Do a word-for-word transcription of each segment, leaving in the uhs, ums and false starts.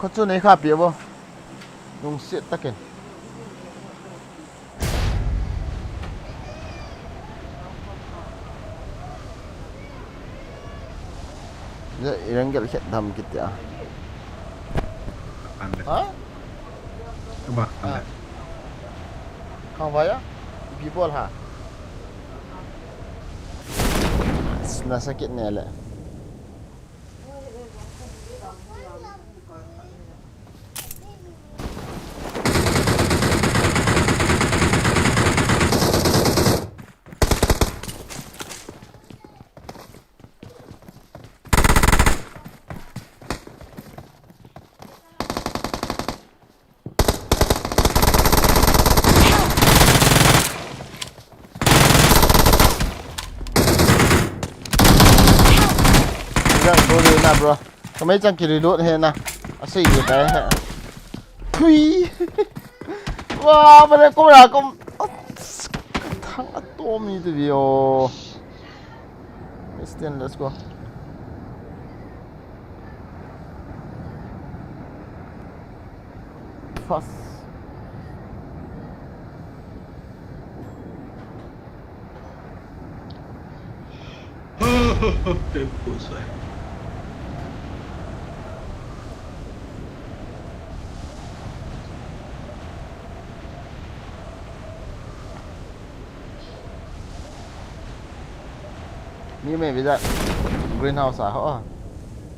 Kho chu nei kha pi vo. Lungset takin. Ze irangel khet dam kiti a. Ande. Ha? Ba, ande. Ah. Khangvai a? Ipi bol ha? As, nasa kit ne le. Go le na, bro. Kamei chang ki reload he na. Asei ye tai he. Hui. Wa, bro, kom ra kom. Thang atom ni tu vio. Let's go. Fast. Tempo sai. Mi me vijat. Greenhouse a ho.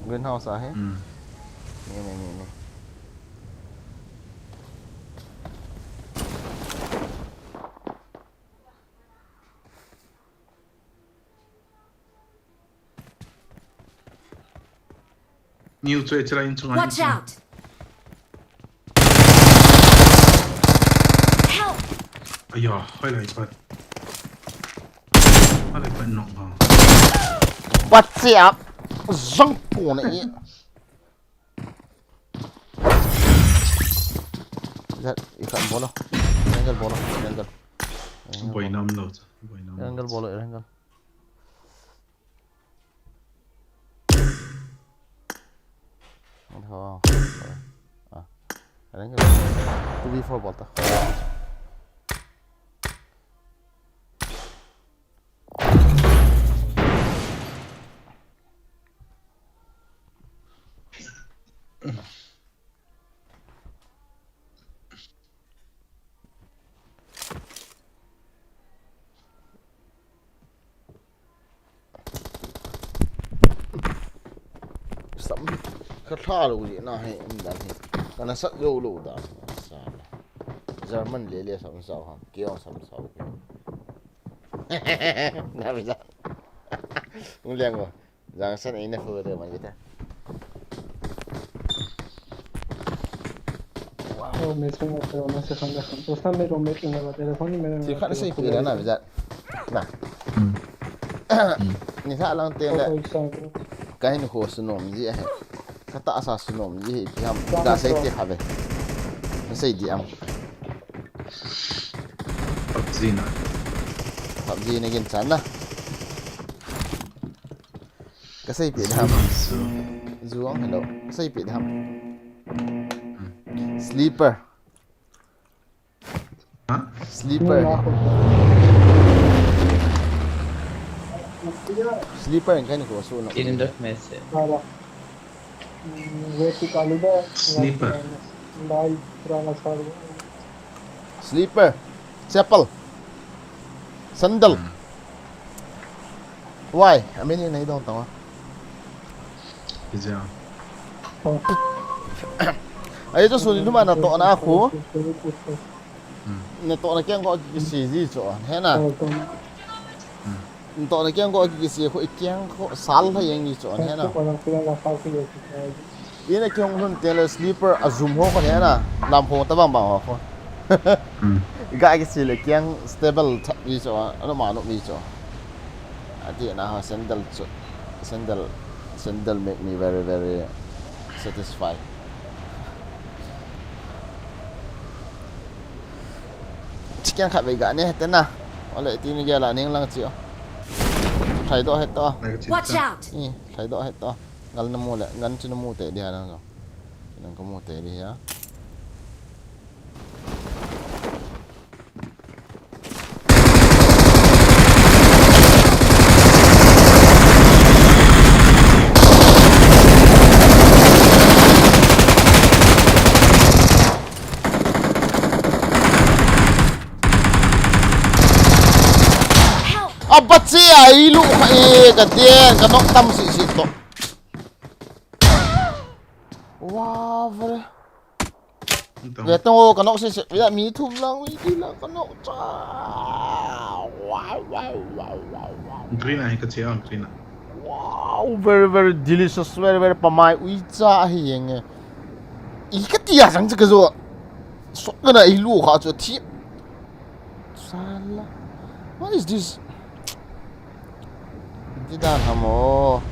Greenhouse a he. Hmm. Mi me, mi me. New chu chila in chunga. Watch out! Help! Aya, hai lai pat. Hai lai pat nok ha. Bat se ap. Zang ko na i. Zat, i khan bolo. Angle bolo, angle. Boi nam lo, boi nam lo. Angle bolo, angle. Ho. Ah. Areng ke. Two v four bol ta. Sam ka tha lo ji na he, um dan he. Kana sat lo lo dan. Sala. German le le sam sao ha. Kei ong sam sao ke. Na bisa. Ung liang ko. Jang san ina hu de man kita. Wow. Oh, me chunga pero na se khang da khang. Tosta me ro me chunga ba telephone me. Si khat sei pi na na bijat. Na. Hmm. Hmm. Ni sa lang te le. Oh, oh, sa. Ka hin ho sunom ji he. Ka ta sa sunom ji he pi ham. Ga sei te kha be. Ka sei di am. PUBG na. PUBG na gin chan na. Ka sei pi dam. Zuang, hello. Ka sei pi dam. Sleeper. Ha? Sleeper. Sleeper in kahin ko su no. In the message. Sleeper. Sleeper. Chapel. Sandal. Hmm. Why? I mean, you don't know. Ai chu suni thuma natohna khu. Hmm. Natohna keng ko kisi ji chu. Hena. Hmm. Natohna keng ko kisi khu i keng khu sal tha jeng ji chu. Hena. Ina kihong lhun teng le sleeper a zum ho kho ne na, lam ho tabang bang ho kho. Hmm. Ga kisi le kiang stable thap ji chu, ano ma no mi chu. Ati na ha sandal chu, sandal, sandal make me very, very satisfied. Chicken khat vei ga ne te na. Ole ti ni ga la ning lang chi o. Thai do het to. Watch out! Ni, thai do het to. Ngal na mu le, ngan chu na mu te dia na. Nang ka mu te dia. Help! Abachi a ilu kha e ka den ka nok tam si si to. Wow, vale. Ve tong o, ka nok sese. Ya, mi thum lang, mi thum lang, ka nok cha. Wow, wow, wow, wow, wow. Green a hi ka che ang, green a. Wow, very, very delicious, very, very pamai ui cha hi yeng e. I ka tia sang cha ka zo. Sok ka na i lu kha chu thi. Sala. What is this? Di dan ham o.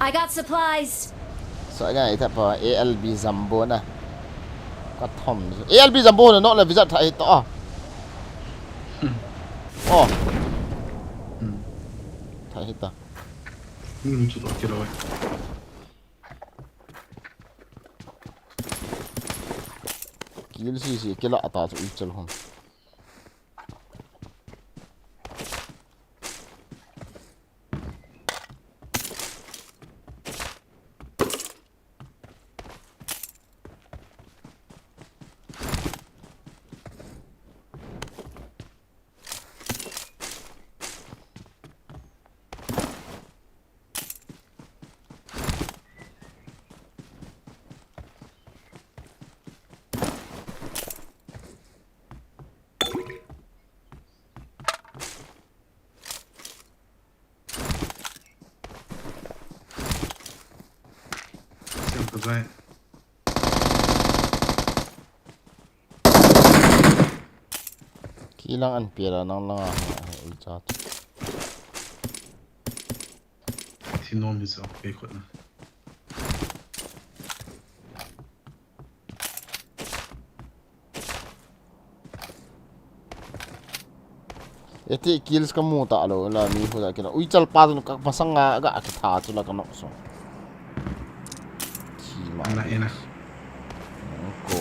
I got supplies. Sa ngai ta pa A L B Jumbo na. Ka thom. A L B Jumbo na nok le visa thai to. Oh. Hmm. Thai ta. Hmm, chu to kilo. Kill si si kila ata chu i chal hon. Sem ka zai. Kilang an pia la nang langa hung a he ui cha. Thi nom hi sa kei khut na. Eti kills ka mu ta lo la mi hu da kila. Ui chal pa dun ka pasang nga ga ki tha chu la ka nok so. Thi ma. Na ena. Ko.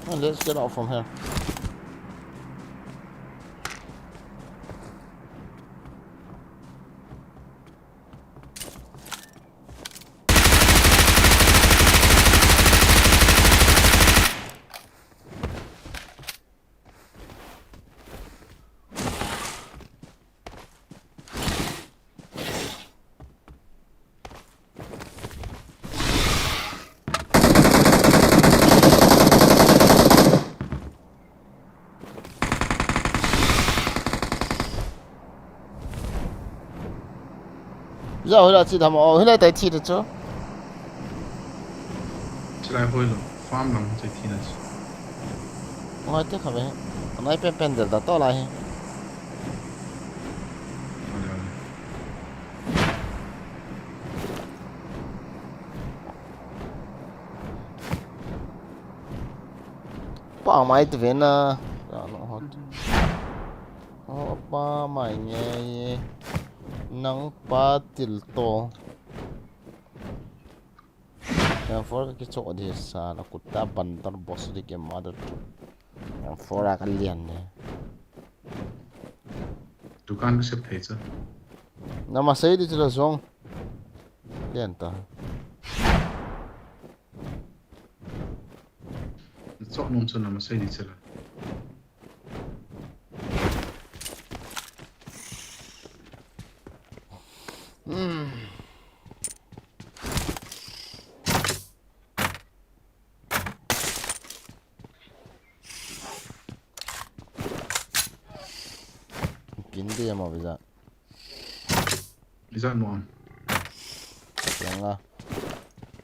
Well, let's get out from here. Ja, hoilai chi dam, oh, hoilai tai chi da chu. Chilai hoilo, farm lang chi thi na chu. Hoi te kha ve. Anai pen pen del da to lai hi. Ole, ole. Pa mai te ve na. Ya no hot. Oh, pa mai nge. Nang pa til to. Yang for ka kicho di sa la kutta bantar boss di ke mother. Yang for a ka lian ne. Dukan ka sep thei cha. Na ma sei di chila zong. Lian ta. Chok nom chun na ma sei di chila. Hmm. Kin dia ma visa. Visa no am. Yang ah.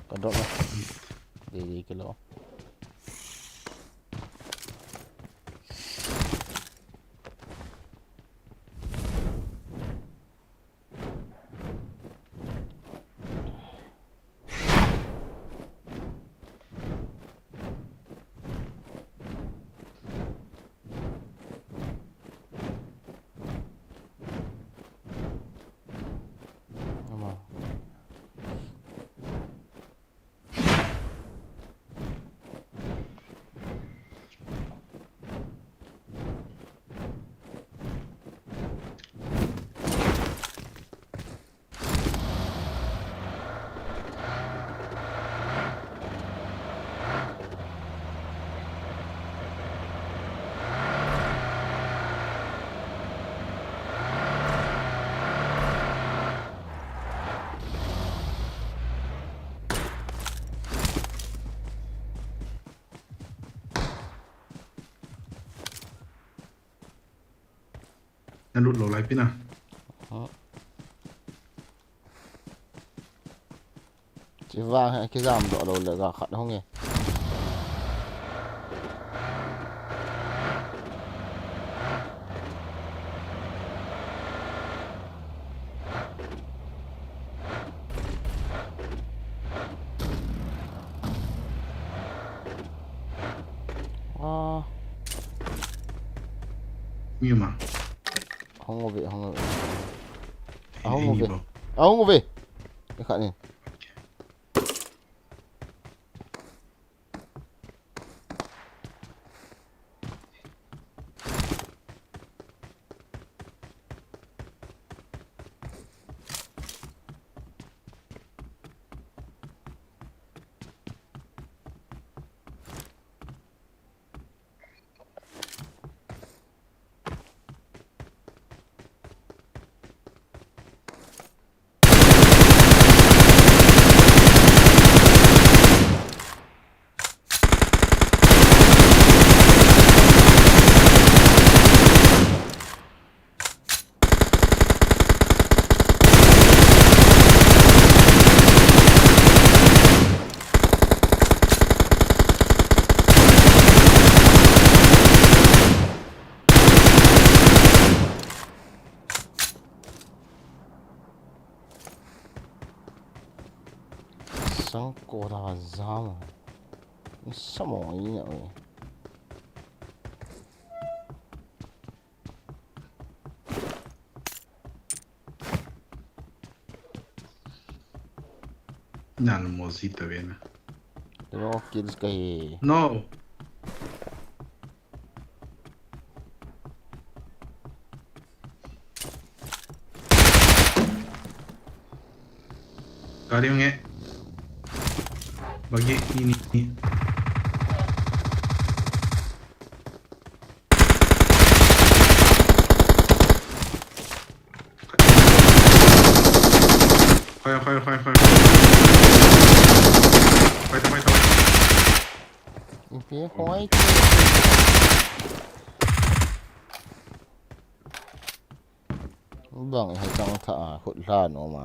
Ka drop lah. Dia dia kilo. Na lut lou lai pi na. Chi vang he kijam doh lou le ga khat hung e. Mi ma. Hung uve, hung uve. Ahung uve. Ahung uve. Ikhat ni. Sangkho da jam. Samo ina oi. Nan mo si ta ve na. Temo kills kahi. No. Gari hung e. Bagi ni ni ni. Fire, fire, fire, fire. Fight, fight, fight. Ipi hoi. Bang hai tang tha a khut hla no ma.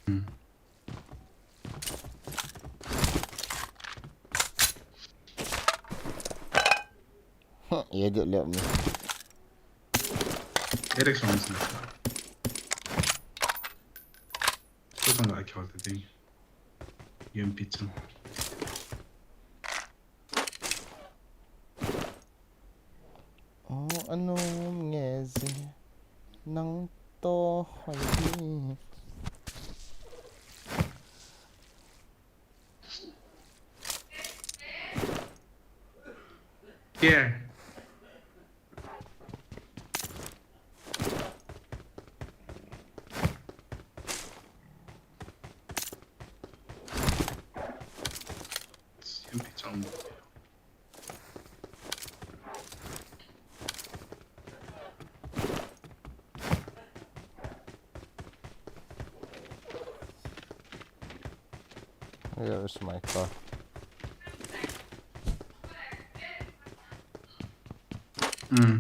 Hmm. Edit le mi. Erik song song. Ko tang la khol te ding. Yem pi chang. Oh, anom nge je, nang toh hoi hi. Here. Yem pi chang. Where is my car? Hmm.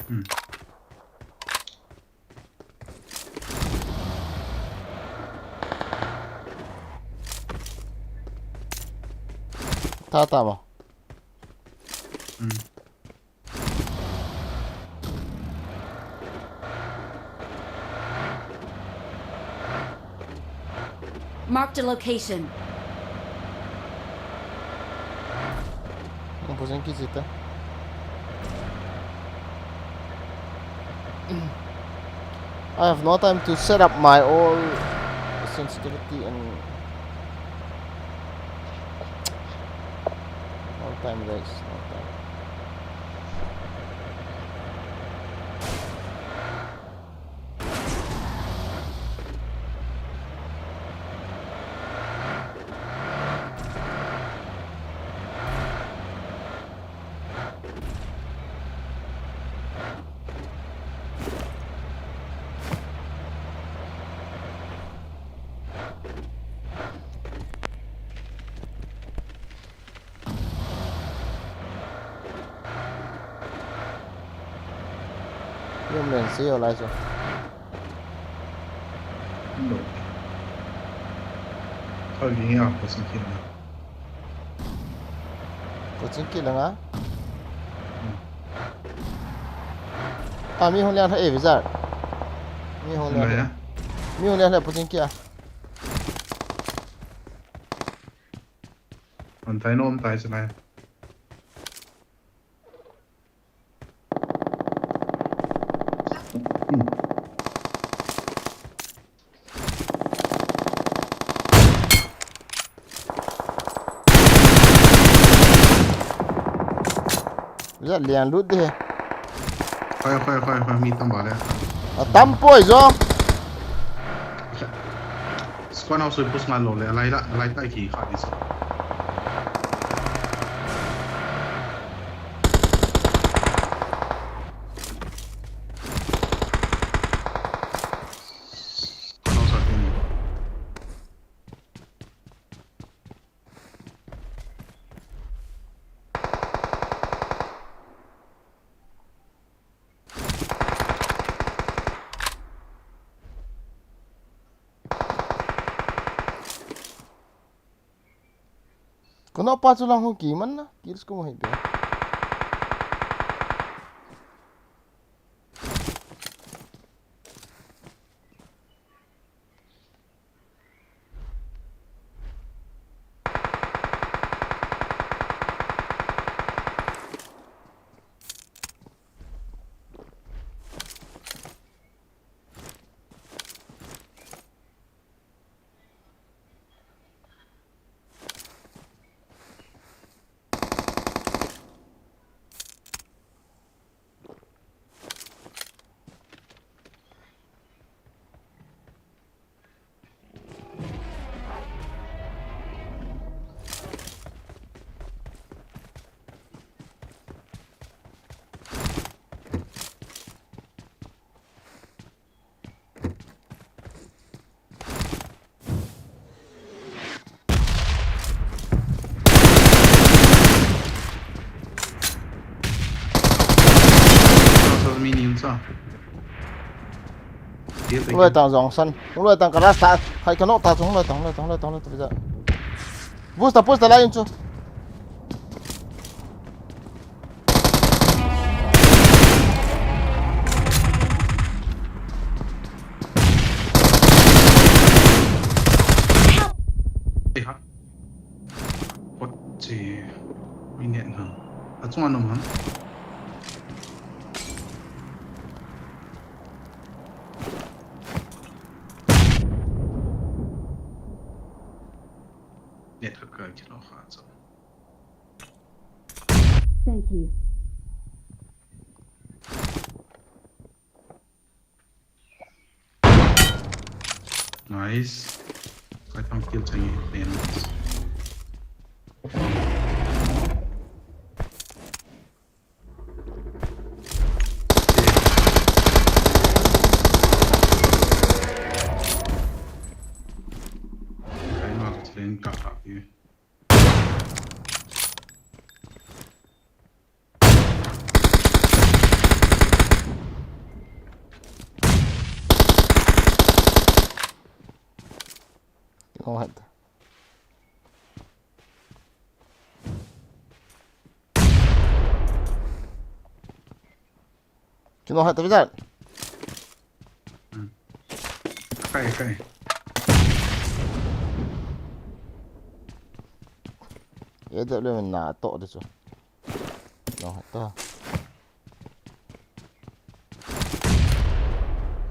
Hmm. Tha tha mo. Hmm. Marked a location. Ang pusing kisita. I have no time to set up my all sensitivity and no time, guys, no time. Yung men siyo lai so. No. Kau ni ya ko sin kin na. Ko sin kin na nga? Hmm. A, mi hung lian lha e, Vizar. Mi hung lian lha. Mi hung lian lha puting kia. An tai nom tai se lai. Vizar lian lut de. Khoi, khoi, khoi, khoi, mi tam ba le. A tam poi jo. Squad house push ngal lou le, alai la, alai tai ki kha di so. Squad house a ki ni. Kano pa chu lang hu ki man na, kills ko mo hi pe. Mini unsa. Loi tang jong san. Loi tang ka last ta. Hai ka nok ta chung loi tang, loi tang, loi tang, loi tang. Push ta, push ta lai in chu. Ei ha. Kot che. Minute ha. Achunga nom ha. Net khat ka kilo kha chu. Thank you. Nice. Kai thang kill chang e, nice. Kai ma ka chileng ka ka ki. Kino hat. Kino hat ta bidan. Hmm. Kai, kai. Ye de le na to de chu. Kino hat ta.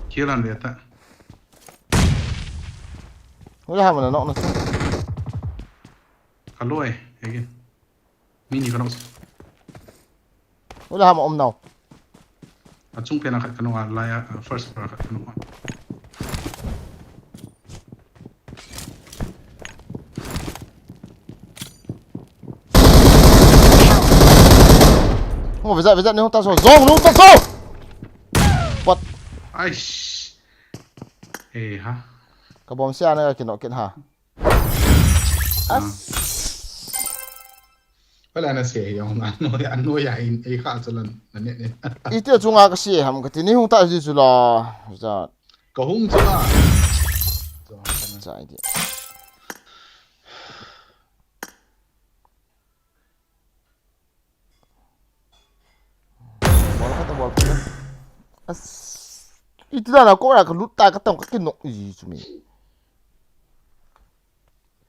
Kill an ve ta. Ula ha mana nok na sa. Ka loi, again. Mini ka nok sa. Ula ha ma om nau. Achung pen a khat ka nok a, lai a, first floor a khat ka nok a. Ngo, vizat, vizat, ni hung ta so. Zong, ni hung ta so. What? Aish. Eh, ha. Ka bom sia na ka kinok kit ha. As. Wala na sia hi, ano ya, ano ya, in, eh, kha chalan, na net, net. Iti chunga ka sia ham ka ti ni hung ta ji chu la. Vizat. Ka hung chu la. Chai di. Bol khat, bol khat. As, itu dah lah, kora ka lut ta ka tong ka kinok i chu mi.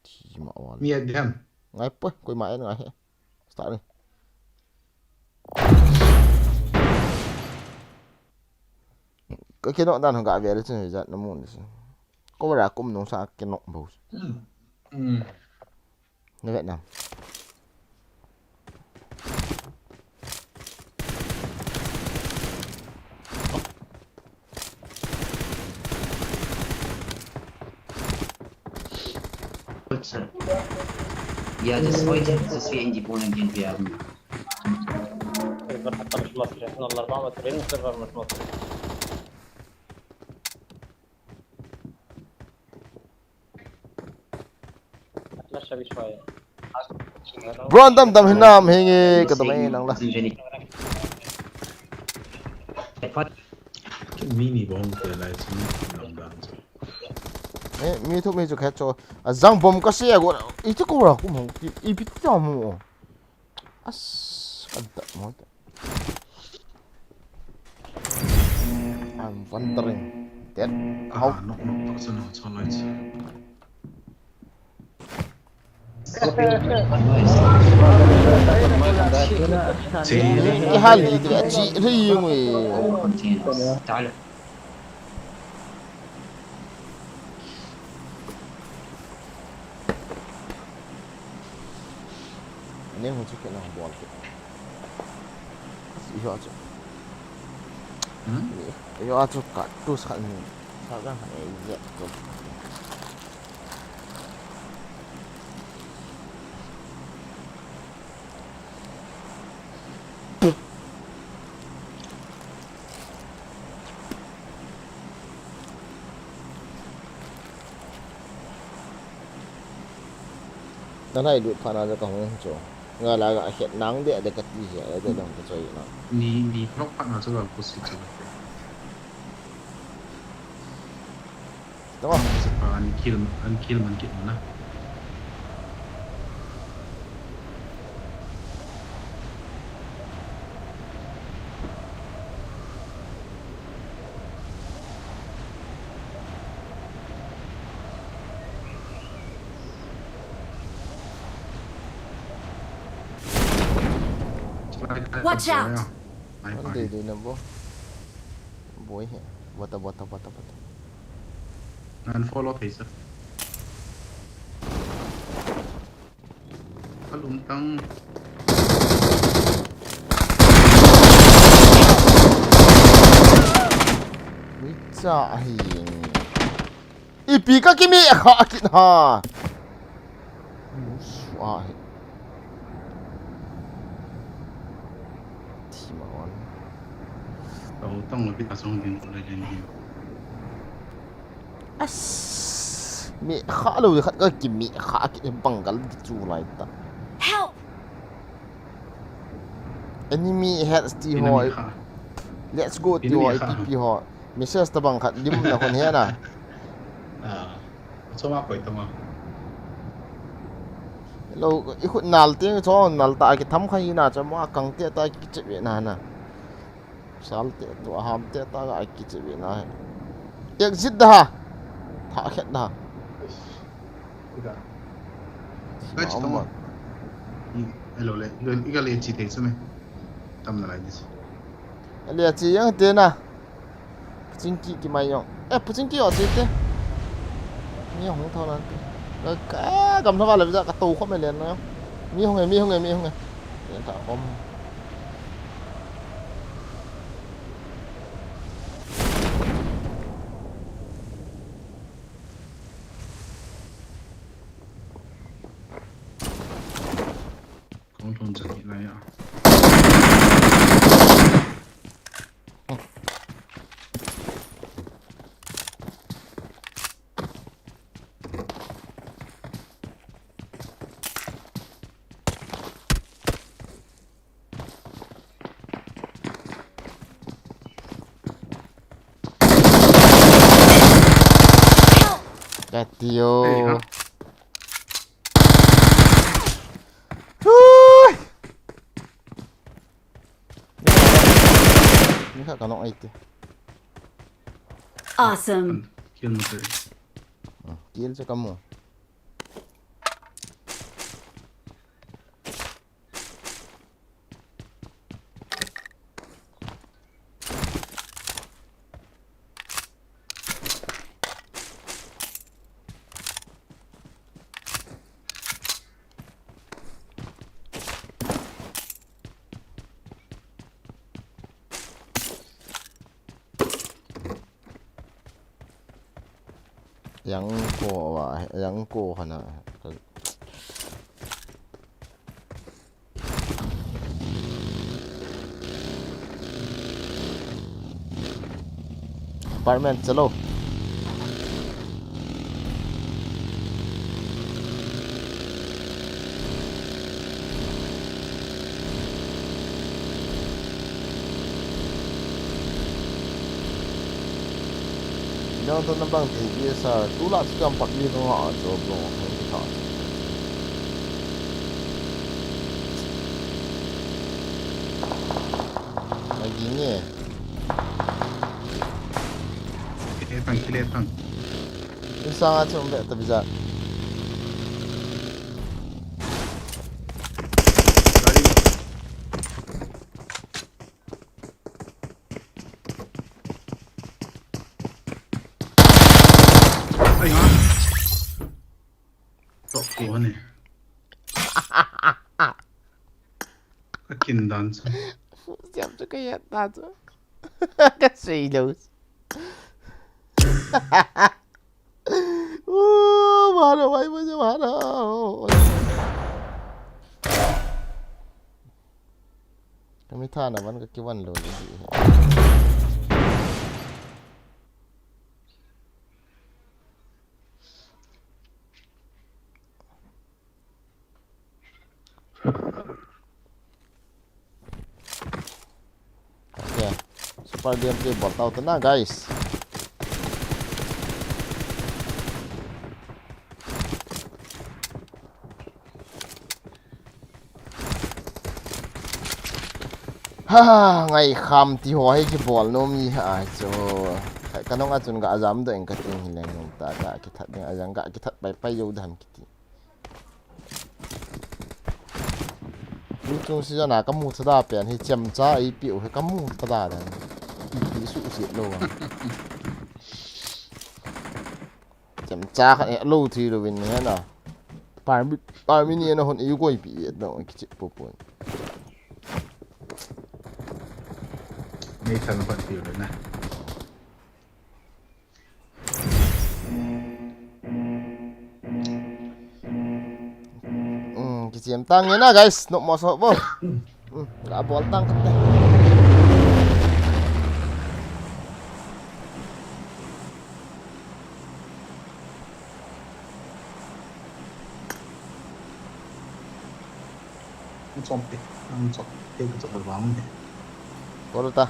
Thi ma wal. Mi a diam. Ngai poi, koima en ngai he. Start ni. Ka kinok dan hung ka ve le chun jat na mun si. Kora kum nung sa kinok bo. Hmm. Hmm. Na Vietnam. Sir. Ja, das heute, das wir in die Wohnung gehen werden. Server hatta mı şumasre, nallar bama turin, server mı şumasre. Atlas şabi şuaya. Bro, dam dam hinam hingi ka dam ei nang la. Mini bomb te lai sini nang dam. Eh, mi thu mi chu khet cho. A jang bomb ka se go. I chu ko ra kum hong. I pi ta mu. As, kan ta mo. I'm wondering that how. Ah, nok nok tak sana chon lai. Ki hal hi tu a chi ri yung e. تعال. Ani hung chu kena bol ke. Asi ho chu. Hmm? Yo a chu ka tu sa ni. Sa ga ha e ye ko. Nanai lut phat na ka hung chu. Nga la ga het nang de de ka ti he de dong ka choi na. Ni, ni block phat na chu ka push chu. Tama. Sepa an kill, an kill man kit na. Watch out! An dei dei na bo. Boi he. Bota, bota, bota, bota. Nan follow thei sa. Kalum tang. Ui cha ahi. Ipi ka kimi kha kit ha. Musu ahi. Thi ma wan. Tau tang lo pi ta song din ko le din din. As, mi kha lo khat ka kimi kha kit bang kal chu lai ta. Help! Enemy heads ti ho. Enemy kha. Let's go ti ho, enemy kha. T P ho. Message ta bang khat lim na kon he na. Ah. Choma koi tama. Lo, i khut nal ting, chom nal ta ki tham khai na, chom a kang te ta ki che ve na na. Sal te to ham te ta ga ki che ve na. Exit da ha. Tha khet da ha. Ida. Kai chi tong. I, hello le. I ga le chi te chu me. Tam na lai dis. Le chi yang te na. Puchingki ki mai yong. Eh, puchingki o chi te. Mi hong thau nan te. Ka, ka, kam thau ka le ja ka to kho me len na yong. Mi hong e, mi hong e, mi hong e. Len ta khom. Kong thon jat hi lai a. Kati o. Ei, ha. Hui. Ni kha ka nok ai te. Awesome. Kill mo tayo. Ah, kill sa kamo. Yang ko wa, yang ko hana. Apartment, chalo. Jang to nabang ti, yes, sir. Tulai chu jam pat ni ko a, jo bro. Lagi ni. Kile tang, kile tang. Insang a chum be ta biza. Gari. Ai ha. Tok ko ne. Ka kin dan sa. Siam chu ka yat ta chu. Ka sei lo. Oh, mano, vai, vai, mano. Kami thana man ka kivan lo ni di. Okay. Super gameplay bol tau te na, guys. Ha, ngai kham ti ho hi kibol nom ni ha chu. Ka nung a chun ga jam doh in ka ting hi leng nung ta ka kithat ding a jang ka kithat pai pai jo dam kiti. Tuchung season a ka mu thada pen hi chemcha ei piu hi ka mu thada dan. Ipi suhset lou a. Chemcha khat hi lou thi louvin hi na. Parmi, parmi ni na hon ei koi pi et no kichi popon. Nei chan hon pi le na. Hmm, kichem tang nge na, guys, nopmo so bo. Hmm, ga bol tang kate. Ang chompi, ang chompi, ang chompi bang ni. Bol ta.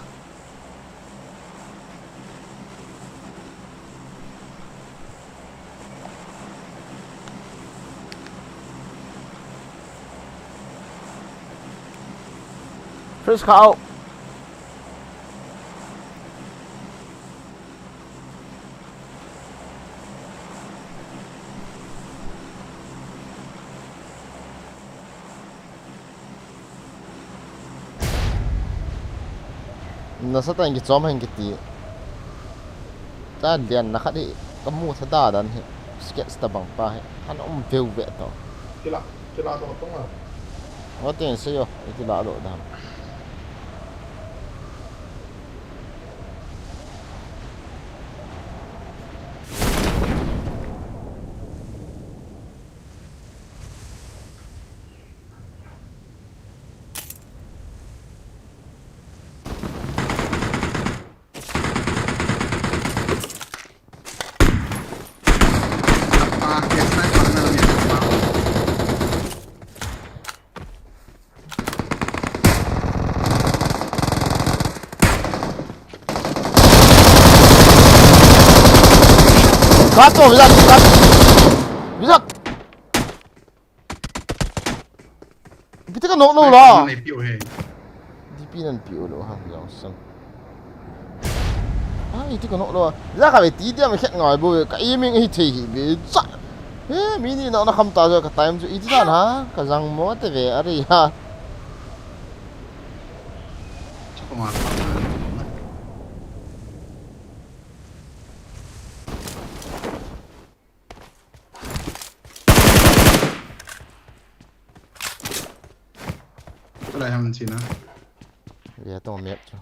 First kau. Nasatah in kichom hen kiti. Tah lian na khat hi kamu thada dan hi. Sketch tabang pa hi. Ana um veu ve to. Kila, kila to tong a. Ngo tin se yo, kila lo dan. Cut to, Vijak, cut. Vijak. Ipi ti ka nok lou la. Nei piu he. D P nan piu lou ha, jong sam. Ai, ti ka nok lo. Ja ka ve ti dia me khet ngai bo ve. Ka aiming hi thei hi ve. Cha. He, mi ni na na kham ta jo ka time chu iti dan ha. Ka jang mo te ve are ha. Cha ko ma pa ma no no na. Lai ham china. Ve tong map chu.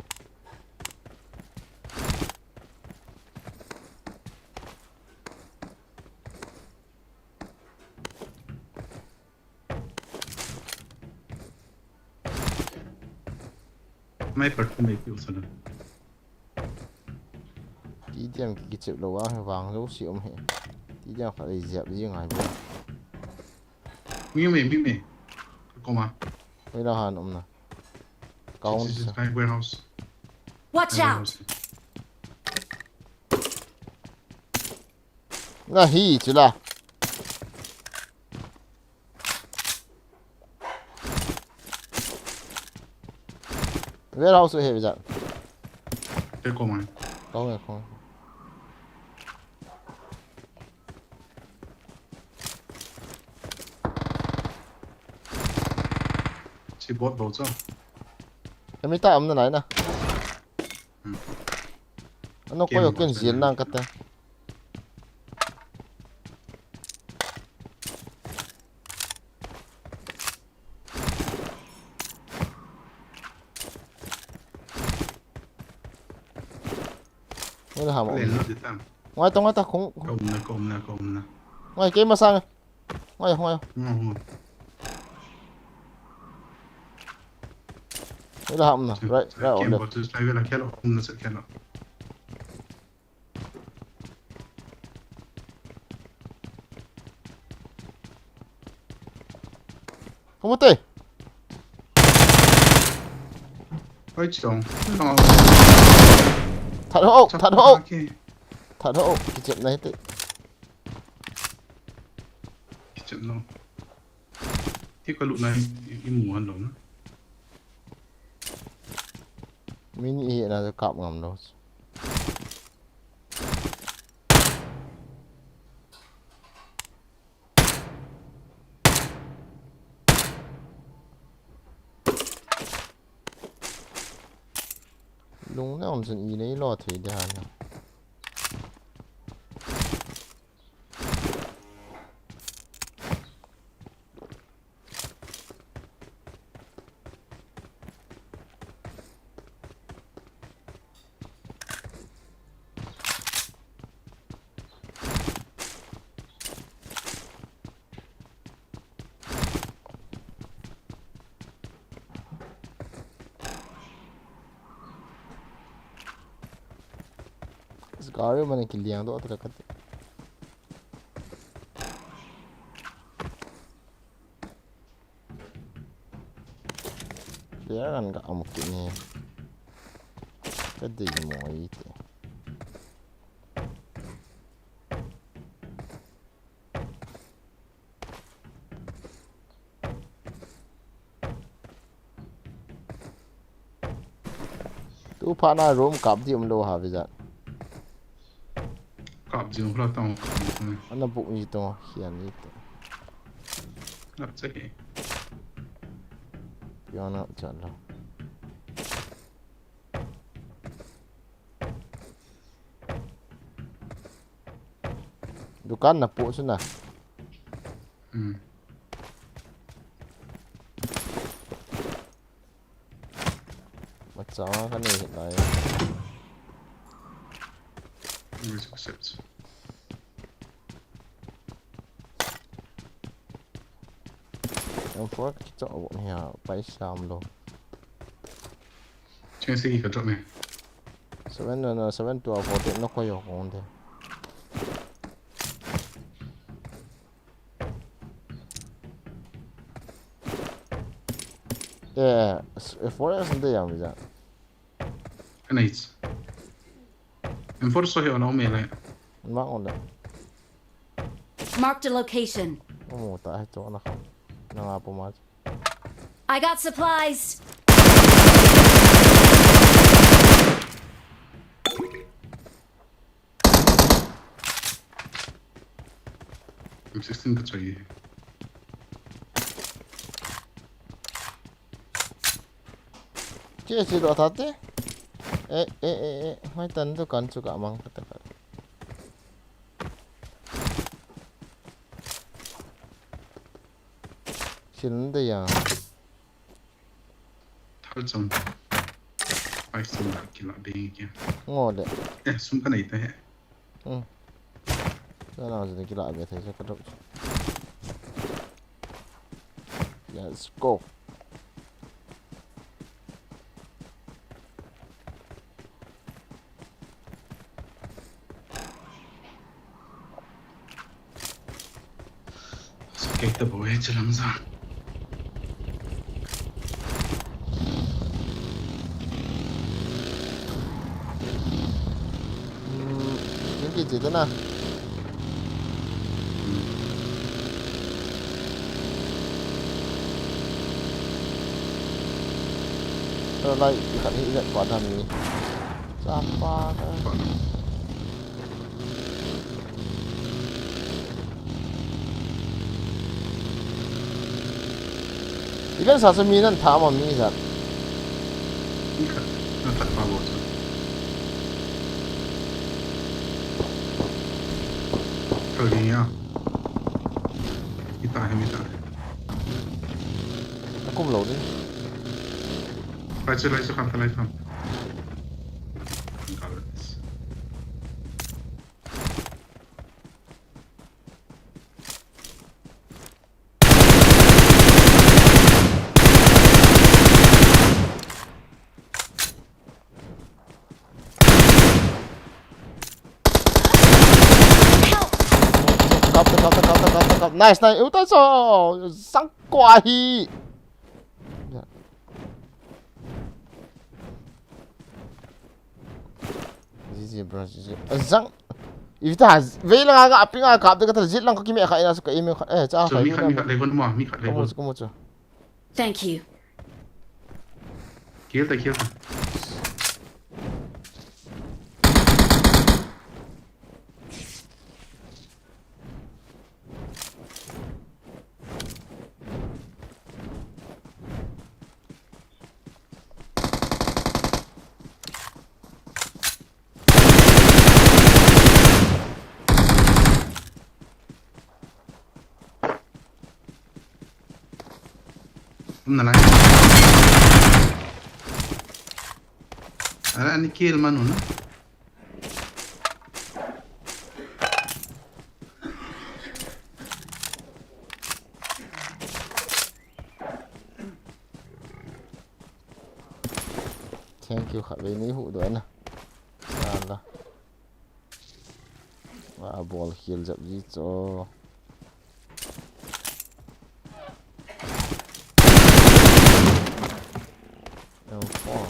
Mai par tu mai piu sana. Ti diam ki kichep lo wa vang lo si om he. Ti diam kha lei jep ji ngai bo. Mi me, mi me. Koma. Wei la han om na. Kaun sa. Kai warehouse. Watch out! Na hi, chila. Warehouse he, bijan. Te ko mai. Ko mai, ko mai. Si bot bol cha. Kami ta am na nai na. Hmm. Ano ko yo ken jil nang kate. Ngai ham. Ngai tong ta khong. Kom na, kom na, kom na. Ngai ke masang. Ngai, ngai. Ngai ham na. Right, right on left. Kamu te. Oi, chong. That ho, that ho. That ho. Kichep nai te. Kichep no. Ti ka lut na i mu han lo na. Min i na kap ngam lo. Lung na on sun i nei lo thei de han. Gari mana kiliang do atra kate. Dia kan ka amuk ni. Ka dei mo ite. Tu pha na room kap di um lo ha visa. Kap di um lo tong. Ana buk ni to hian ni to. Nap che ke. Yo na cha lo. Dukan na pu suna. Hmm. Macha ka nei lai. Always accept. Ang fork kita awak niya, paisam lo. Cheng sigi ka drop me. Seven na na seven to a forty no ko yo kong de. Eh, forest de yang bisa. Ka nei. M four so hi on ome le. Ma on le. Marked a location. Oh, ta hai to na kha. Na nga pu ma. I got supplies. M sixteen ka choi. Che che do ta te. Eh, eh, eh, eh. Hoi tan dukan chu ka mang ka ta ka. Sin de ya. Thal chang. Ai, sum la kila be kia. Ngo de. Eh, sum ka nei ta he. Hmm. Sana jin kila be thei sa ka dok. Let's go. Sakei ta bou e, chulang jong. Hmm, kin kiche ta na. Tua lai, i khat hi i vet pa dan ni. Chapa ka. Event sa chu mi nan tha ma mi jat. Mi khat, na khat pa bou chu. Thal ding a. Mi ta he, mi ta he. A kum lou ding. Lai chu, lai chu, kham ta, lai kham. Kap ta, kap ta, kap ta, kap ta, kap ta, kap. Nice, nice. Uta so, sang kwa hi. G G, bro, G G. Zang. If ta, vei lang a ka, aping a kap de ka ta, jit lang ka kimi a ka ina su ka email ka, eh, cha. So, ka mi khat, mi khat le gon mo, mi khat le gon. Kamu chu, kamu chu. Thank you. Kill ta, kill ta. Umna lai. Ara ani kill manu na. Thank you, khat vei ni hu do na. Sala. Wa bol khel jap ji cho. M four.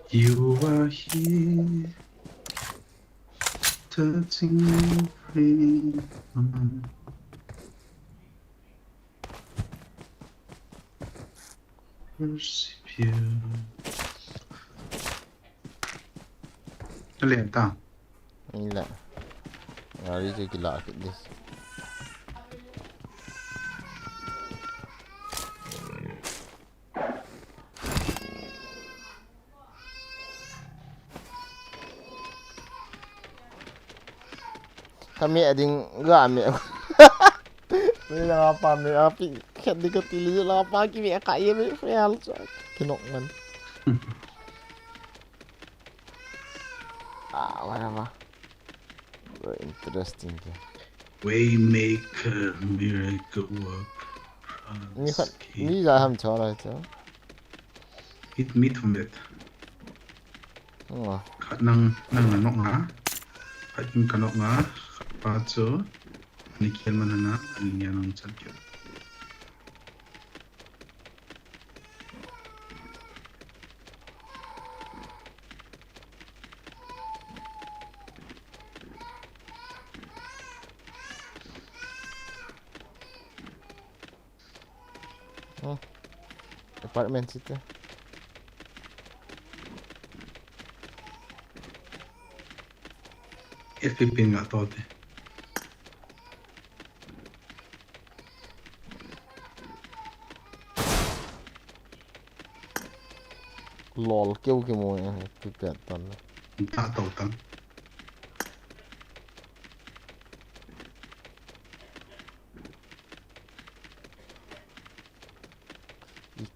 You are here, touching everyone. Worship you. Alien ta. Ila. Gari chu kila kit dis. Kami ading ga mi. Mi la pa mi api khet di ka tili la pa ki mi ka ye mi fel so. Kinok man. Ah, whatever. Very interesting ke. Waymaker, miracle worker, mi khat, promise keeper. Mi ja ham chon ai chu. Hit mi thum vet. Oh. Khat nang, nang na nok nga. Khat in ka nok nga. Khat pa chu. Ni kian man na, ani nia nang chan kian. Hmm. Apartment site. F P P nga to te. Lol, keu kimu e, F P P tan. Ta to tan.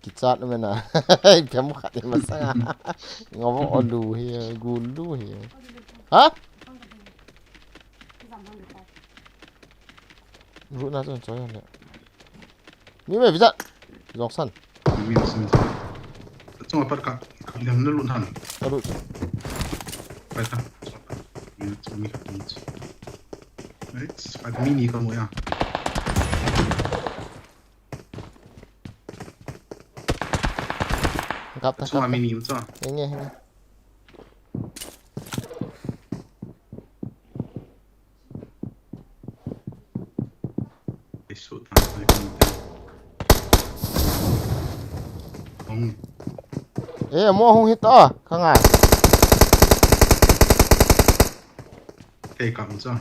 Kichat mena. Pem khat ni masanga. Ngavo olu hi, gulu hi. Ha? Lut na chun choi le. Mi me visa. Jongsan. Mi mi mi. Chunga pat ka. Ka liam na lut han. Alut. Pai ta. Mi mi ka. Right. Ka mi ni ka mo ya. Kap ta, chunga kap ta. Mi ni mo cha. Henge, henge. Isu ta, ai, kung te. Kung. Eh, mo hung hit, ah, ka nga. Kei kam cha.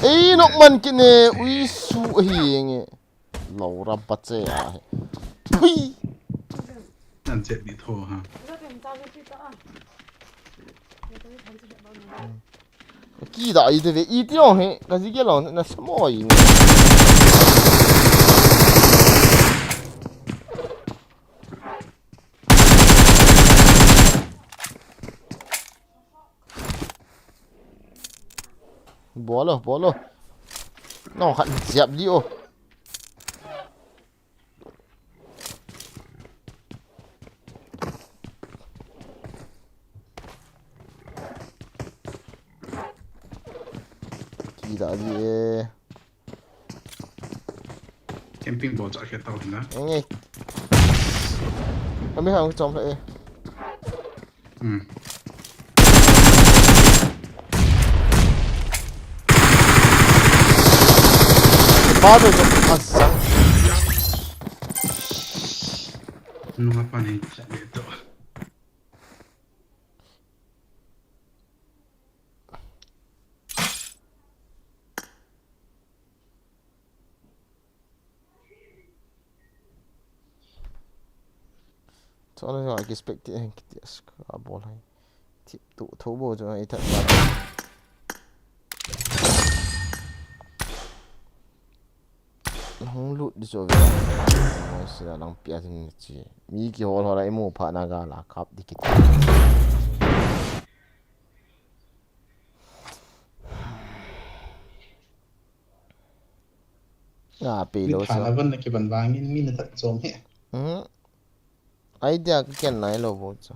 Eh, nok man kine, ui su ahi nge. Lo ram pa che a he. Pui. Nan che bi tho ha. Ki da i de ve i ti ong he. Ka ji ke lo na samo i. Bolo, bolo. No, khat jep di o. Ki da di e. Camping bol cha khe tau na. Nge. Kami hang chom le e. Hmm. Ba do do asang. Nunga pa ni cha le to. Chon a expect ti hen kiti as ka bol hai. Tip tu tho bo chu ai that ba. Hung lut di chu ve. Mo sila lang pia tin chi. Mi kihol hol a i mu pha na ga la kap di kiti. Nga pe lo sa. Mi pha na van na kiban vangin mi na that chom he. Hmm. Idea ka ken nai lo bo chu.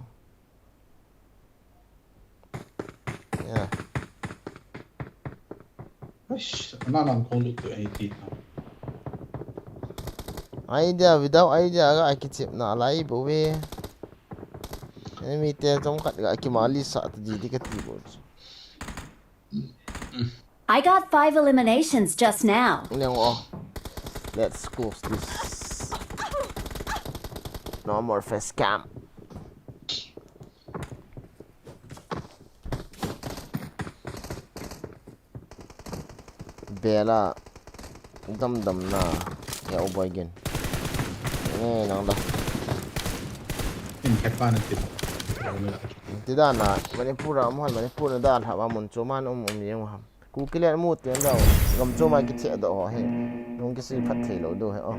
Ya. Eish, na nan kong lut tu ai ti ta. Idea without idea ga kichep na lai bo ve. Enemy te chom khat ga kimali sa ta di di ka ti bo chu. I got five eliminations just now. Neng o. Let's close this. No more face cam. Bela. Dam dam na. Ya, o boy gen. Nge nang da. In khat pa na ti. Ti da na, Manipur a um han, Manipur na da lha ba mun chu man um um yeng ham. Ku ki len mu ti da. Gam chu ma ki che do ho he. Nung ki si phat thei lo do he o.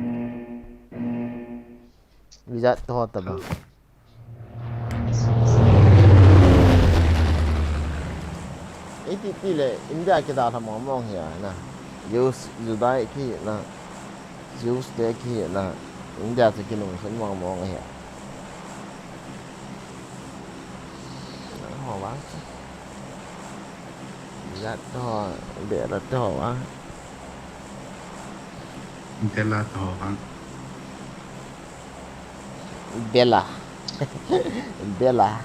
Vijat to ta ba. Iti ti le India kidalha mong mong hi a na. Jews, Judai ki na. Jews te ki na. India te ki nung sun mong mong hi a. Na ho ba. Vijat to, be la to ba. India la to ba. Bela. Bela.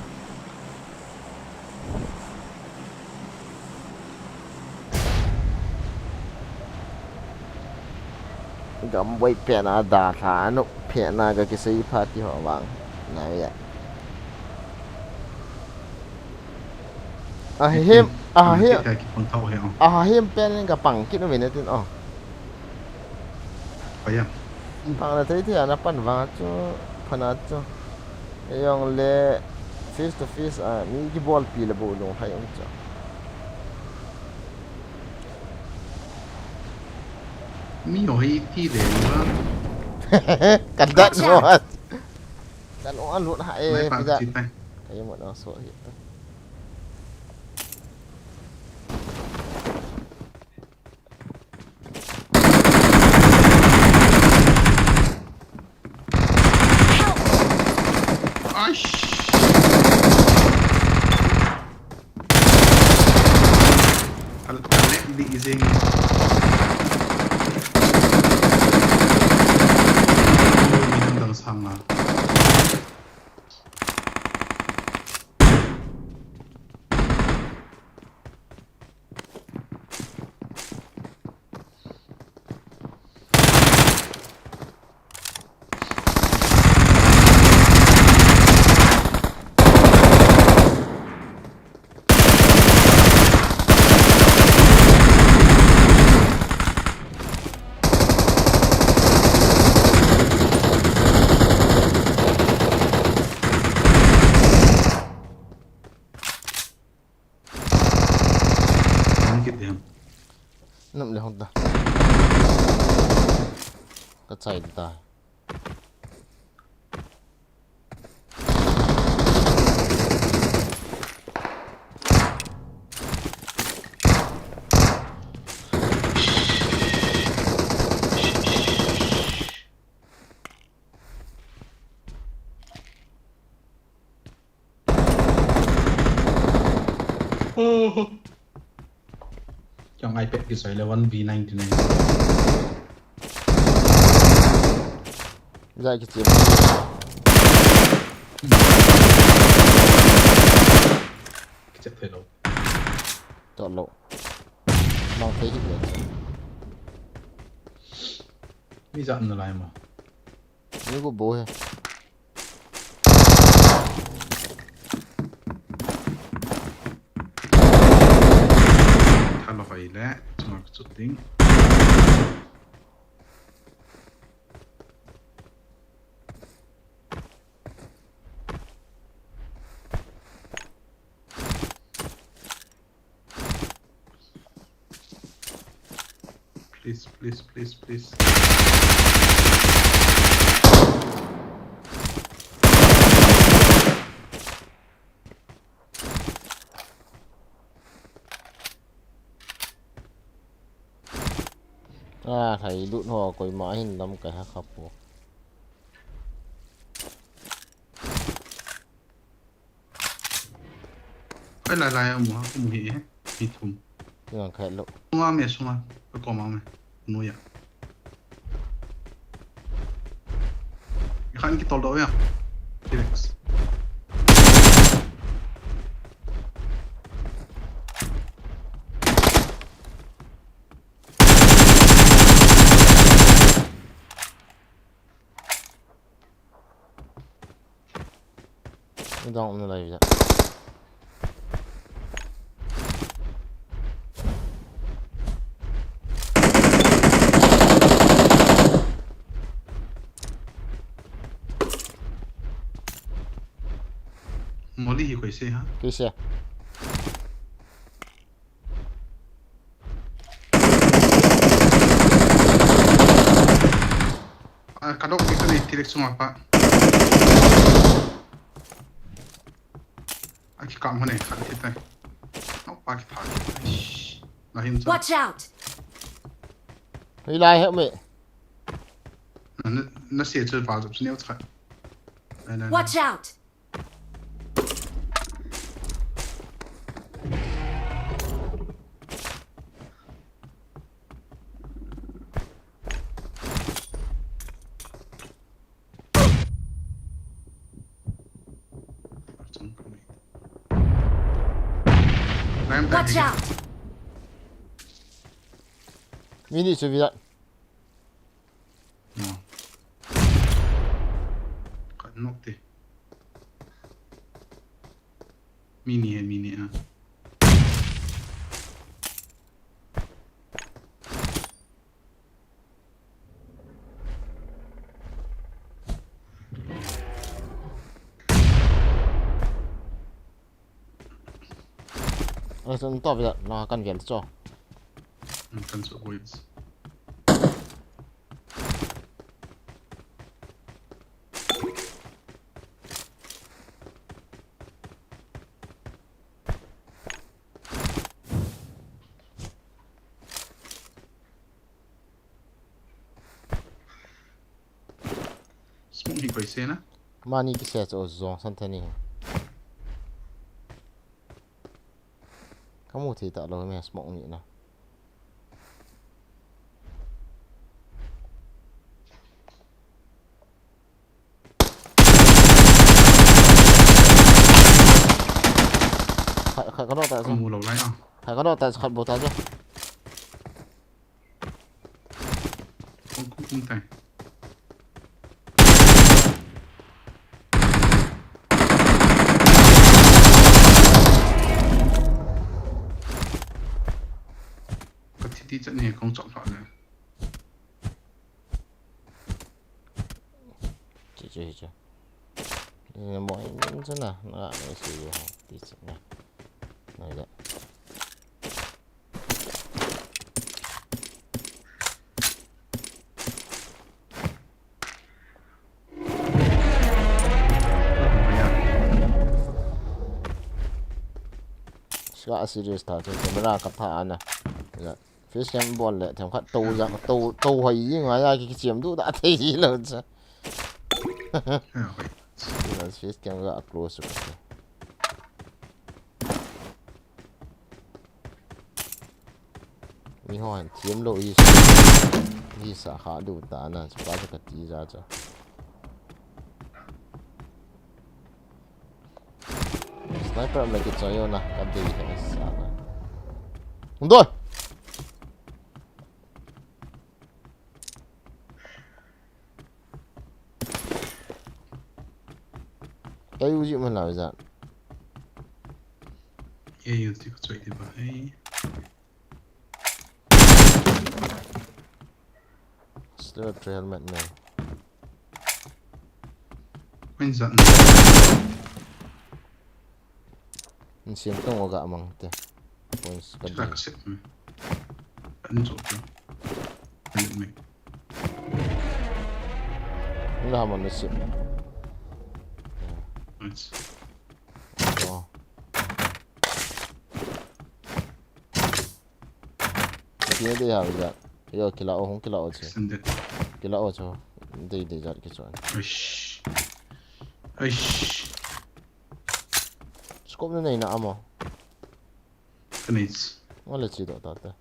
Gamboi pena da tha anu pena ga kisei pha ti ho vang. Na ya. Ahem, ahem. Kipang thau he, oh. Ahem pen ka pang kit uve na tin, oh. Aya. Pang na thei thei a na pan vang chu, phan a chu. Jong le face to face a, mi kibolpi le bou lunglhai um chu. Mi ho hi ti le uva. Ka dat mo. Watch out! Dan o an lut ha e, pida. Ai mo na so hi ta. Help! Aish. Al-, alek di izing. Ui, nang dang sanga. Hong kit diham. Nam le hong ta. Ka chai ta. Chang iPad kisoi le one V ninety-nine. Jai kichep. Kichep thei lou. Chot lou. Mang thei hih le. Mi jat na lai ma. Ni ko bo he. Thalo hoi le, chunga ka chut ding. Please, please, please, please. A, thai lut ho koima hin lam kai ha kha pu. Ai, lai lai, amu ha, amu hi, eh, mi thum. Ngang khai lo. Sunga me, sunga. Ka koma me. Nuya. Khan kitol doh ya. T-Rex. Dong um lai ja. Molly hi koi se ha? Koi se. A, ka dok ni ka ni T-Rex sunga pa. A, kikam hone, khat kit tai. Nau pa kitha kit tai. Shh. Na hin sa. Watch out! Hei lai he me. Na, na, na se chu val chu neu khat. Nai, nai, nai. Watch out! Watch out! Mini chu via. No. Kan nok te. Mini hai, mini ha. Oi, sun to bia, na kan vial cho. Hmm, kan cho boys. Smoke hi koi se na? Mani kise cho zong san thani. Kamu thei ta lo me smoke ni na. Khat, khat ka dot ta chu. Kamu lo lai a. Khat ka dot ta chu, khat bo ta chu. Kong kong kong tai. Ka thi ti chat ni kong chok pha le. Che, che, che. Ni mo in, in sana, na, na, si, yo, ti, si, na. Na, ya. Sika serious ta, camera ka tha ana. Ya. Face cam bol le, themkhat to ja, to, to hoi jing a ja ki, kichem du da thei ji lo cha. Face cam ga close ka. Mi ho han thiam lo hi, hi sa kha du ta na, pa ka ti ja cha. Sniper me kichoi yo na, ka dei he sa na. Hung doi! Ka U G man la jan. Ye U G ka choi di ba, hey. Sniper helmet ne. Koi in jan. Insiam tong o ga mang te. Points ka. Chila dei. Ka set me. An jo te. An me. Ni la man ni sip. Nice. Oh. Kiti na dei ha ja. Yo, kila o, hung kila o che. Extended. Kila o che. Dei, dei jat kichon. Aish. Aish. Scope na nei na amo. Ka nei. Wala chi do ta ta.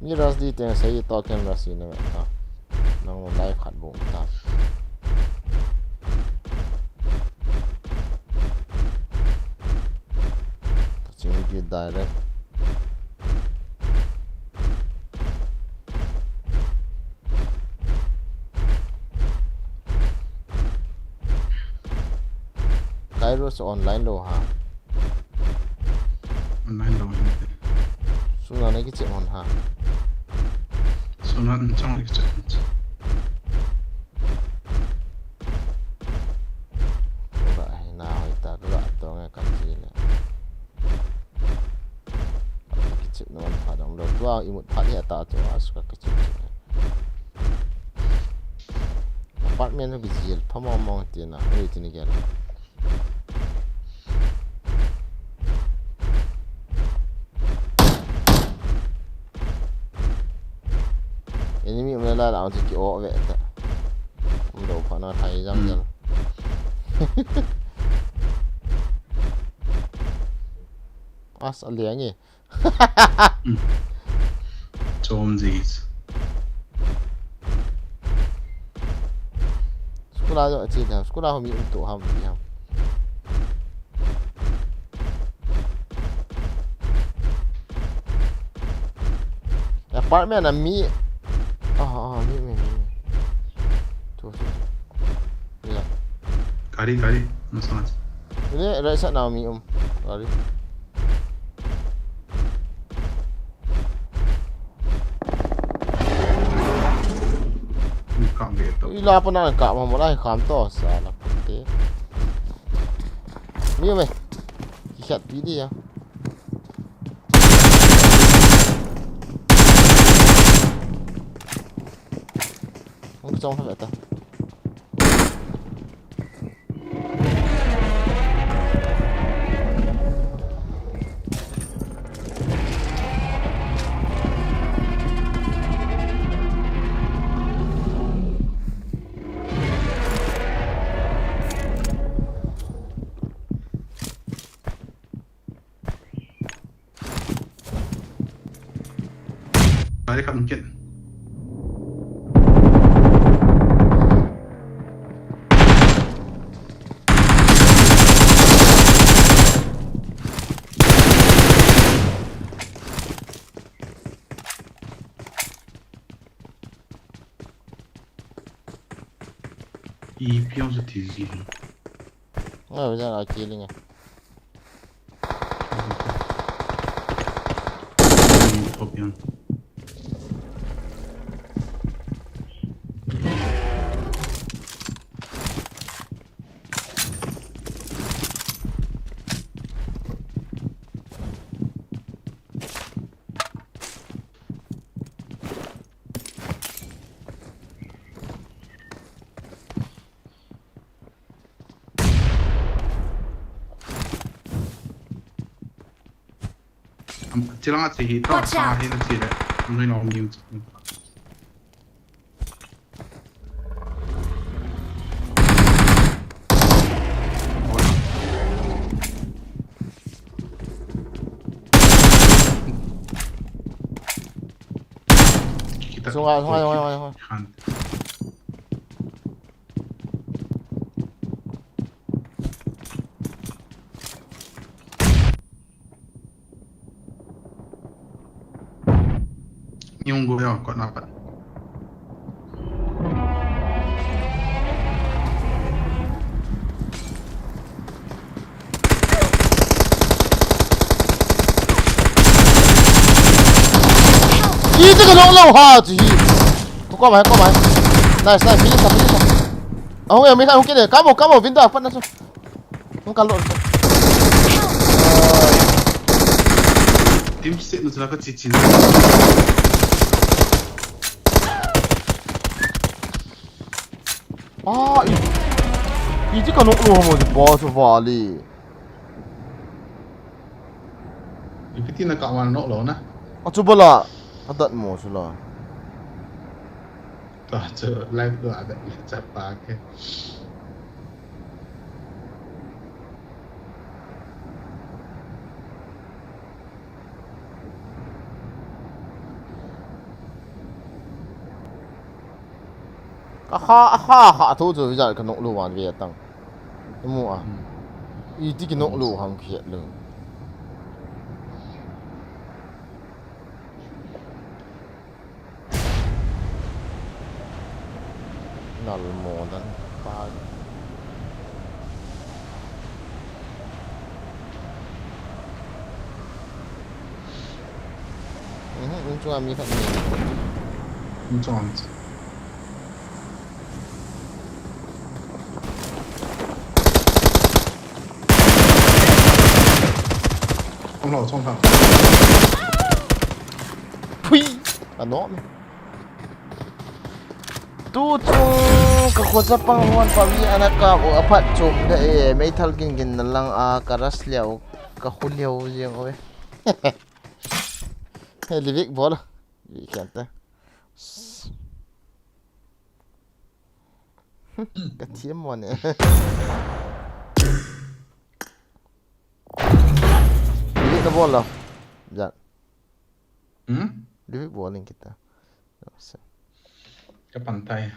Ni rush di teng sei to ken rush na ta. Nang lo lai khat bom ta. Ching ki direct. Kairos online lo ha. Online lo hin te. Suna na kiche on ha. Suna na chang kiche on. Ora ai na hoi ta ka to nge ka chi le. Kiche no an pha dong lo. Tua imut pha ya ta to as ka kiche. Apartment ho ki jil pha mo mo ti na. Oi ti ni gel. Enemy um le la la ki o ve ta. Um do pha na thai jam jam. As a liang e. Chom jis. School a jo chi da, school a ho mi um to ham pi ham. Apartment a mi. Ah, ah, mi, mi, mi. Tu, tu. Ya. Gari, gari, masang. Ni right side na mi um. Sorry. Ui, la pa na ka ma mo la kham to sa la te. Mi um e. Ki khat pi di ya. Hung chong ha ta. Ai, khat um kit. Ipi jong sa ti ji. Nga, jang a killing a. Top yan. Am, chilang a chi hi to. Watch out! Hi na chi le. Am noi no mi. Kita. Sungai, sungai, sungai, sungai, sungai. Han. Yung go yo, kot na pat. Iti ka long long ha, chi hi. Ko, ko mai, ko mai. Nice, nice, finish, finish. Ahung e, mi khat hung kit e. Kamo, kamo, window apat na chu. Hung kal lo. Team set na chu la ka chi chi. Ah, i. Iti ka long long ha mo, boss vale. Ipi ti na ka man nok lo na. A chu bala. A dat mo chu la. Ta chu live la dat cha pa ke. Aha, aha, aha, thu chu vijal ka nok lo wan ve tang. Mu a. Hmm. Iti ki nok lo hang khiat lo. Nal mo dan pa. Mhm, in chunga mi khat ni. In chunga mi. Chong lo, chong lo. Phui! Ano? Tu chung ka kho chapang hon pa mi ana ka u apat chom da e, meithal gin gin na lang a ka ras liau, ka khu liau jeng oi. He livik bol. Weekend te. Ka thiam mo ne. Livik na bol lo. Ja. Hmm? Livik bol in kita. Ka pantai.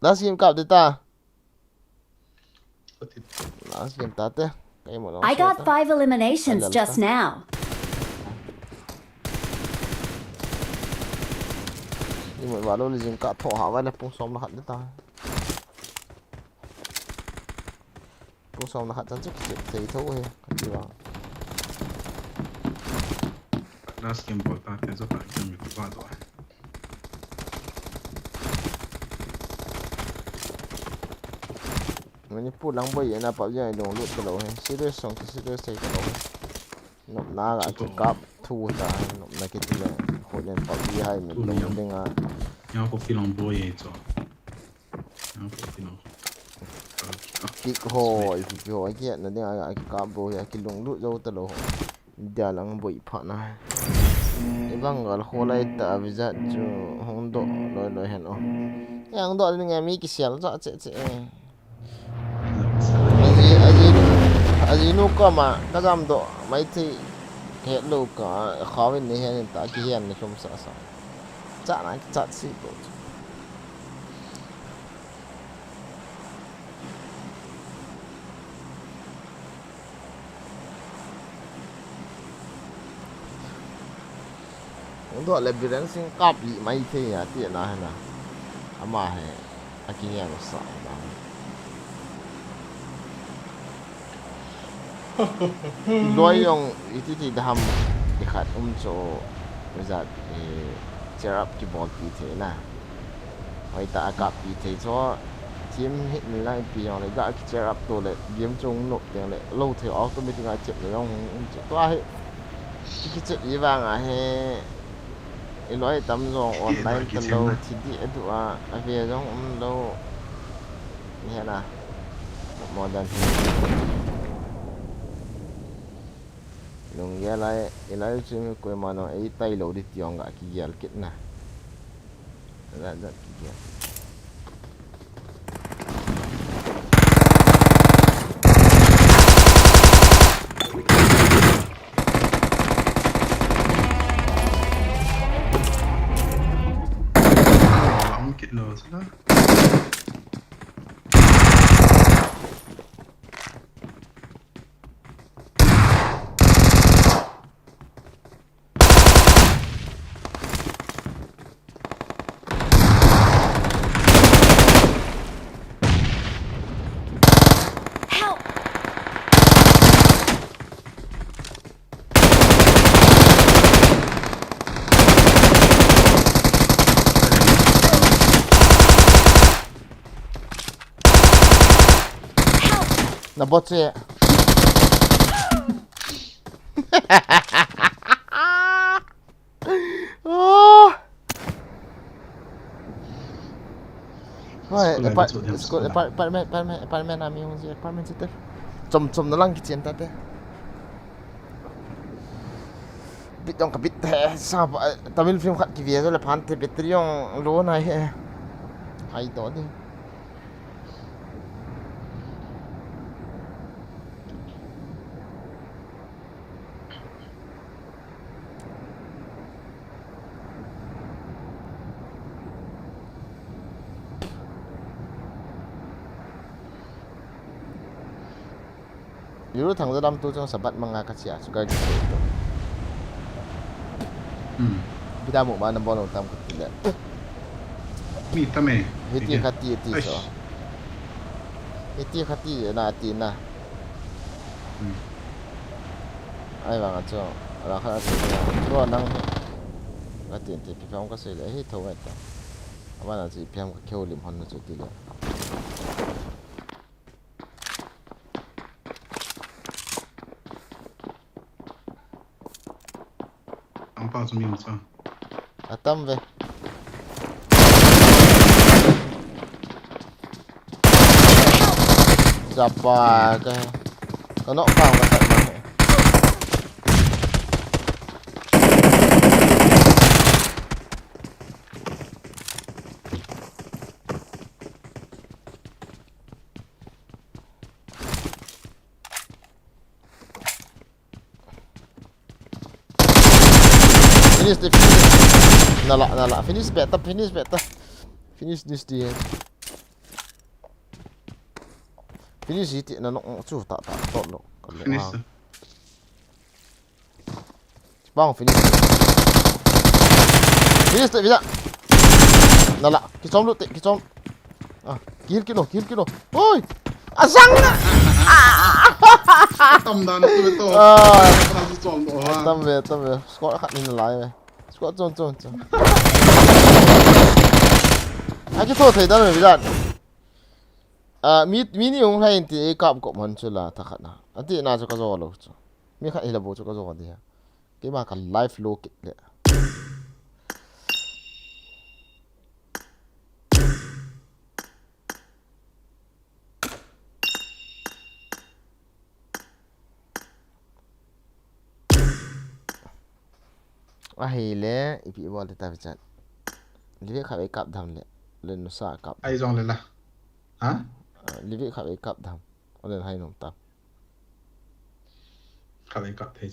Last game kap de ta. Last game ta te. Kei mo lo. I got five eliminations just now. Ni mo ba lo ni jing ka tho ha ba le pung som la hat de ta. Kum som na khat chan chu kichep thei tho hi, kati vang. Last game bol ta te chu pa game tu ba do. Manipur lang boi ena PUBG ai lunglut talou hi. Serious song ki serious thei talou hi. Nopna ga kikap thu ta, nopna kiti le. Holen PUBG hai min lung dinga. Yang ko filang boi e cho. Yang ko filang. Kik ho, kik ho, kik na dinga kikap boi, kilunglut jou talou ho. Dia lang boi pha na. Ibang gal kholai ta visa chu hong doh loi loi hen o. Yang doh ni nge mi kisial cha che che e. Aji, aji, aji nu koma kajam doh maithei, helou ka, khauvin ni hen ta kihen ni lhum sasa. Cha na kichat si to. Hung doh le Biren Singh kap lih maithei a, ti na hena. Ama hi akihen sa na. Loi jong iti ti daham ikhat um cho, visa, eh, cheer up kibol pi thei na. Hoitah a kap pi thei cho, team hit ni lang ipi jong le, ga ki cheer up to le, game chung nop teng le, lo thei automatic a chep le jong hung um cho. Tua hi, ki chep i vang a hi, i loi tam jong online ta lo, thi di a du a, a ve jong um lo. Ni hena, modern hi. Lunggel lai, i lai chu mi koima no, ei tai lo di ti jong ga kigel kit na. Zat zat kigel. Lam kit lo sila. Help! Na bot che. Oh. Hoi, school apart-, school, apart-, apartment, apartment, apartment ami hung ji, apartment ji te. Chom chom na lang kichen ta te. Bit jong ka bit he, sa ba, Tamil film khat kive jo le phan te, battery jong low na he. Hai to di. Yuru thang za lam tu chang sabat manga ka chia, suka ki tu. Hmm. Bida mu ma na bol tam ku ti le. Mi tam e. Hiti kha ti ti so. Hiti kha ti na ti na. Hmm. Ai vang a chu, ala kha chu na. Chu nang hi. Ka tin ti pi pham ka sei le, hi tho ngai ta. Ama na chi pham ka kheu lim hon na chu ti le. Ang pa chu mi ma cha. Atam ve. Chapa ka. Ka nok pa ka ta ma. Finish di, finish. Nala, nala. Finish beta, finish beta. Finish this di. Finish iti na nok chu ta ta to lo. Finish. Bang finish. Finish te vida. Nala, kichom lu te, kichom. Ah, kill kilo, kill kilo. Oi! Asang na! Tam dan tu to. Ah. Kana su chom do ha. Tam ve, tam ve. Squad khat ni lai ve. Squad chom chom chom. Aki tho thei dan ve bidan. Ah, mi, mi ni hung hai ti e kap ko man chu la ta khat na. Ati na chu ka zo lo chu. Mi khat hi la bo chu ka zo di ha. Keima ka live lo kit le. Ahile, ipi bol te ta vichat. Live khat ve kap dam le. Le nusa kap. Ai jong le la. Ha? Ah, live khat ve kap dam. Olen hai nom ta. Khat ve kap thei.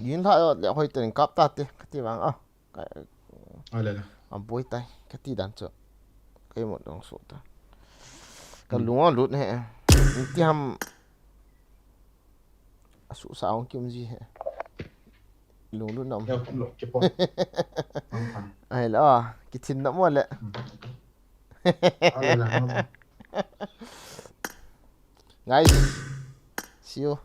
Yin tha yo le hoi ten kap ta te, kati vang a. Ka, Ale la. Am boi tai, kati dan chu. Kai mo dong so ta. Ka Hmm. lung a lut he. Inti ham. Asu sa ong kim ji he. Lung lut nam. Yo, kum lo, kipo. Ang pan. Ai la, kithin na mo le. Hmm. Ale la, no. Guys, see you.